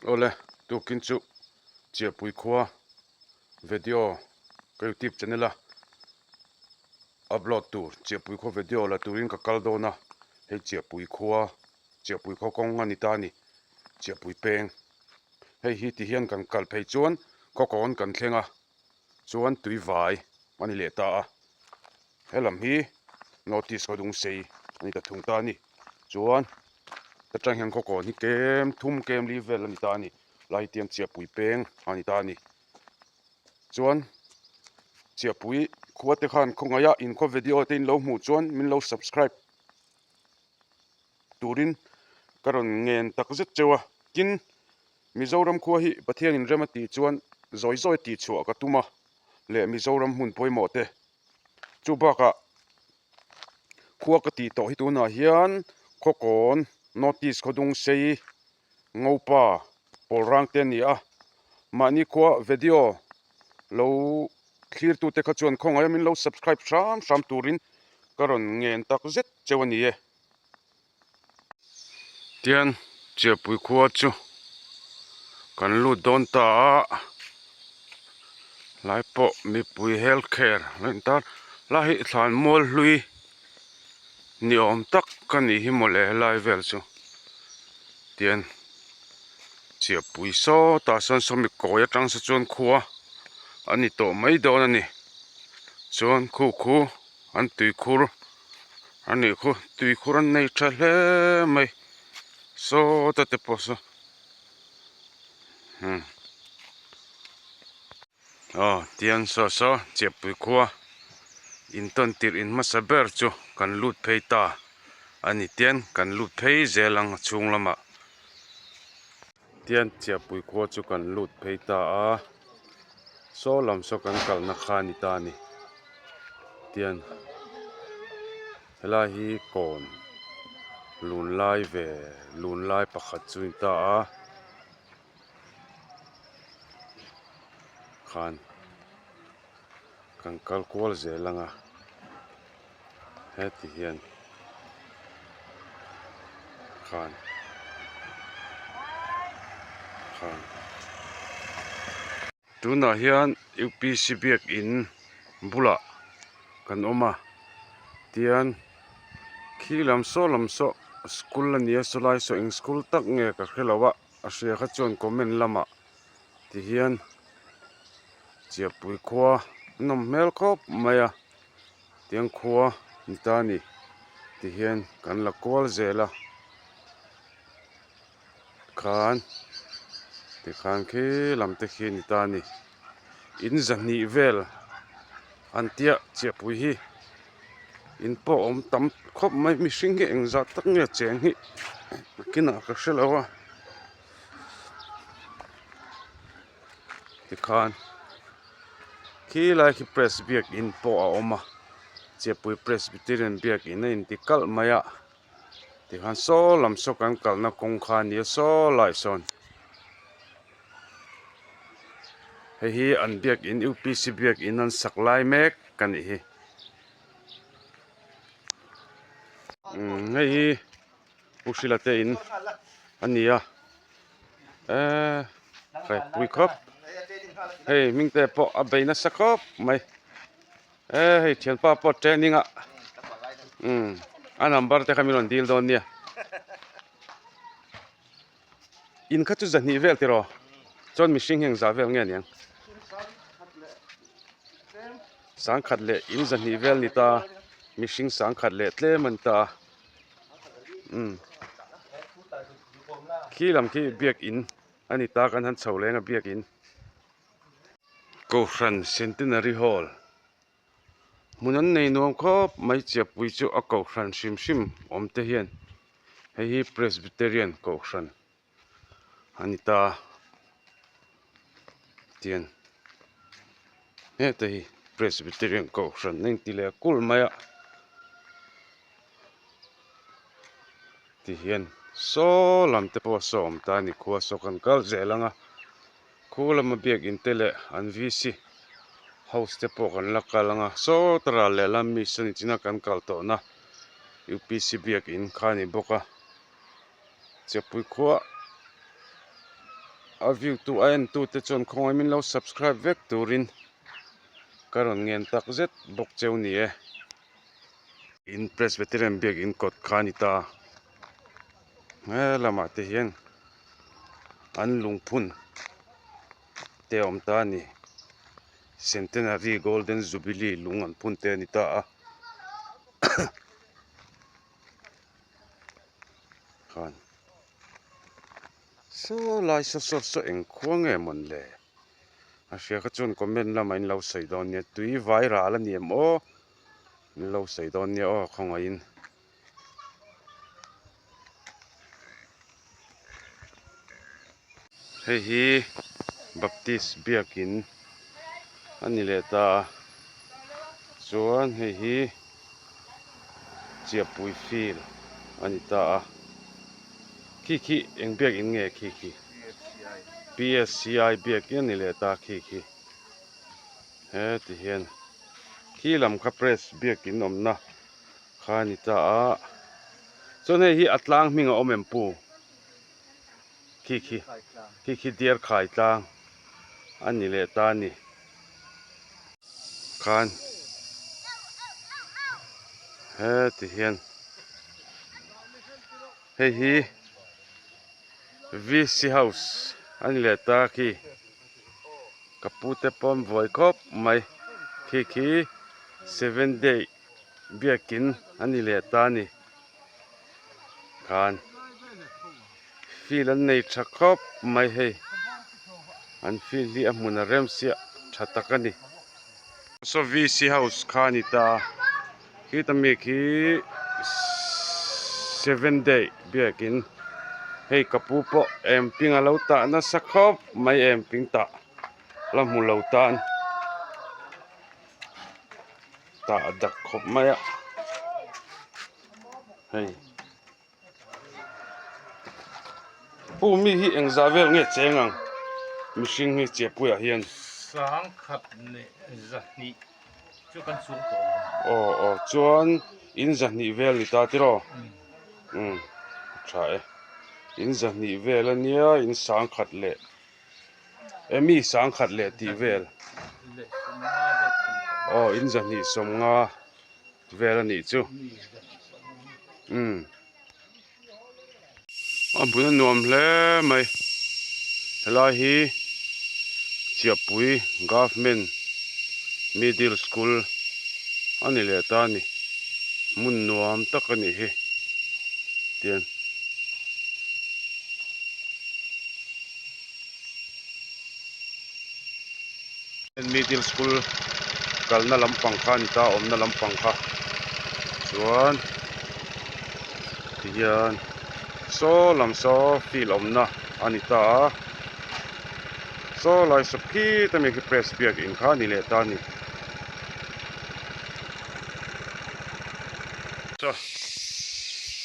Awle, tukin chu Chiahpui khua video ka youtube channel a upload tur Chiahpui khua video la turin ka kal dawn a, hei Chiahpui khua Chiahpui khaw kawng a ni ta a ni, Chiahpui peng. Hei hi ti hian kan kal phei chuan khawkawn kan thleng a, chuan tui vai a ni leh ta a. He lam hi notice khaw dung sei a ni ta thung ta a ni. Chuan atang hian khawkawn hi kem thum kem li vel a ni ta a ni. Lai tiang chiahpui peng a ni ta a ni. Chuan chiahpui khua te khan khawngaih a inkhaw video te in lo hmuh chuan min lo subscribe turin ka rawn ngen tak zet cheu a. Tin, Mizoram khua hi Pathianin rem a tih chuan zawi zawi tih chhuah ka tum a leh Mizoram hmun pawimawh te. Chu bakah khua ka tih tawh hi tunah hian Khawkawn, North East Khawdung Sei, Ngopa, Pawlrang te a ni a. Mahni khua video lo thlirtute kha chuan khawngaih a min lo subscribe hram hram turin ka rawn ngen tak zet cheu a ni e. Tian Chiahpui khua chu kan lut dawn ta a, lai pawh mipui health care a lo intar lai hi thlan mual hlui ni awm tak ka nih hi mawle helai vel chu tian Chiahpui sawtah sawn sawmi kawi atang saw chuan khua a ni tawh mai dawn a ni chuan khu khu an tuikhur. A nih khu tuikhur an nei tha hle mai sawta te pawh saw umm aw tiang saw saw chiahpui khua intawn tirh in hmasa ber chu kan lut phei ta a ni tian kan lut phei zel ang a chhung lamah tian chiahpui khua chu kan lut phei ta a saw lam saw kan kalna kha a ni ta a ni tian helai hi kawn lun lai ve lun lai pakhat chu a ni ta a khan kan kal kual zel ang a heti hian khan khan tunah hian upc biakin bulah kan awm a tian khi lam saw lam saw school a nia sawlai saw eng school tak nge ka hrelo a a hria kha chuan comment lamah ti hian Chiahpui khua a nawm hmel khawp mai a tiang khua ni ta a ni ti hian kan la kual zel a khan tikhan khi lam te khi a ni ta a ni in zahnih vel an tia Chiahpui hi in pawh a awm tam khawp mai mihring hi engzah tak nge cheng hi nakinah ka hre lo a. Tikhan khi lai khi press biakin pawh a awm a Chiahpui Presbyterian biakin a inti kalh mai a tikhan saw lam saw kan kalna kawng kha a nia saw laiah sawn hei hi an biakin upc biakin an sak lai mek a nih hi umm hei hi. Pu Hrila te in a ni a eee hraipui khawp hei hming te pawh a bei nasa khawp mai eee hei thianpa pawh training a umm a number te kha min rawn dil dawn nia in kha chu zahnih vel tiraw chuan mihring hi engzah vel nge aniang sangkhat leh in zahnih vel ni ta mihring sangkhat leh tlem a ni ta. Umm khi lam khi biakin a ni ta kan han chho leng a biakin Kohhran Centenary Hall hmun an nei nuam khawp mai chiahpui chu a kohhran hrim hrim awm te hian hei hi Presbyterian kohhran a ni ta tian heta hi Presbyterian kohhran a inti leh kulh mai a ti hian saw lam te pawh a sawm ta a ni khua saw kan kal zel ang a khu lama biakin te leh an VC house te pawh kan la kal ang a saw ta ral leh lam mi saw nichina kan kal tawhna UPC biakin kha a ni bawk a. Chepui khua. A view tu a en tu te chuan khawngaih min lo subscribe vek turin ka rawn ngen tak zet bawk cheu ni e. In Presbyterian biak in kawt kha a ni ta. He lamah te hian an lungphun te a awm ta a ni. Centenary Golden Jubilee lung an phun te a ni ta a. Khan saw lai saw saw saw eng khua nge mawn le a hria kha chuan comment lamah in lo sawi dawn nia tui vai ral a ni em aw in lo sawi dawn nia aw khawngaihin. Hei hi Baptist biakin a ni leh ta a chuan hei hi Chiahpui field a ni ta a khi khi eng biakin nge khi khi PSCI biakin a ni leh ta khi khi heti hian khi lam kha press biakin awmna kha a ni ta a chuan hei hi a tlang hming a awm em pu. Khi khi khi khi deer khai tlang a ni leh ta a ni khan heti hian hei hi VC house a ni leh ta khi ka pu te pawh an buai khawp mai khi khi seven day biakin a ni leh ta a ni. Khan field an nei tha khawp mai hei an field hi a hmun a rem siah tha tak a ni. Saw VC house kha a ni ta a khita mi khi seven day biakin hei ka pu pawh engping a lo tah nasa khawp mai engping tah la hmu lo tan. Tah a dak khawp mai a hei pu mi hi engzah vel nge cheng ang mihring hi chiahpuiah hian. Sangkhat leh zahnih chu kan chhung tawh lo. Aw aw chuan in zahnih vel ni ta tiraw umm a tha e in zahnih vel ania in sangkhat leh. Emi sangkhat leh tih vel aw in zahnih sawmnga vel a nih chu umm a hmun a nuam hle mai helai hi Chiahpui government middle school a ni leh ta a ni hmun nuam tak a nih hi tian. Middle school kalna lampang kha a ni ta awmna lampang kha chuan tihian saw lam saw field awmna a ni ta a saw lai sawp khit ami khi press biakin kha a ni leh ta a ni. Chaw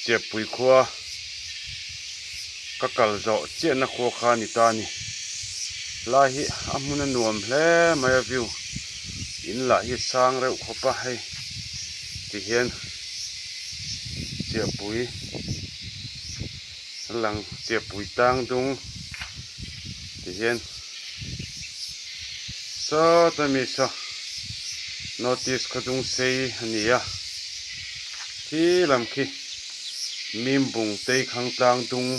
Chiahpui khua ka kal zawh chiahna khua kha a ni ta a ni. Lai hi a hmun a nuam hle mai a view in lah hi a sang reuh khawp a hei tihian Chiahpui a lang Chiahpui tang dung tihian sawta mi saw notice khaw dung sei a ni a khi lam khi mimbung tei khang tlang dung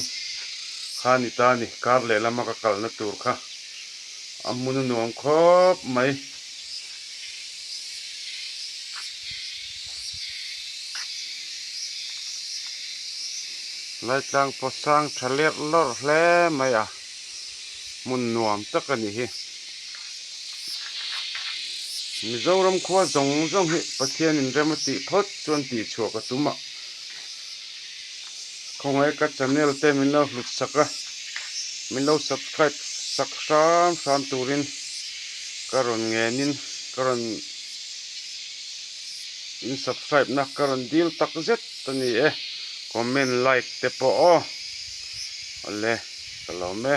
kha a ni ta a ni kar lehlam a ka kalna tur kha a hmun a nuam khawp mai. Laitlang pawh sang tha lerh lawrh hle mai a hmun nuam tak a nih hi. Mizoram khua zawng zawng hi Pathian in rem a tih phawt chuan tih chhuah ka tum a khawngaih ka channel te min lo hlut sak a min lo subscribe sak hram hram turin ka rawn ngenin ka rawn in subscribe na ka rawn dil tak zet a ni e comment like te pawh aw awle ka lawm e.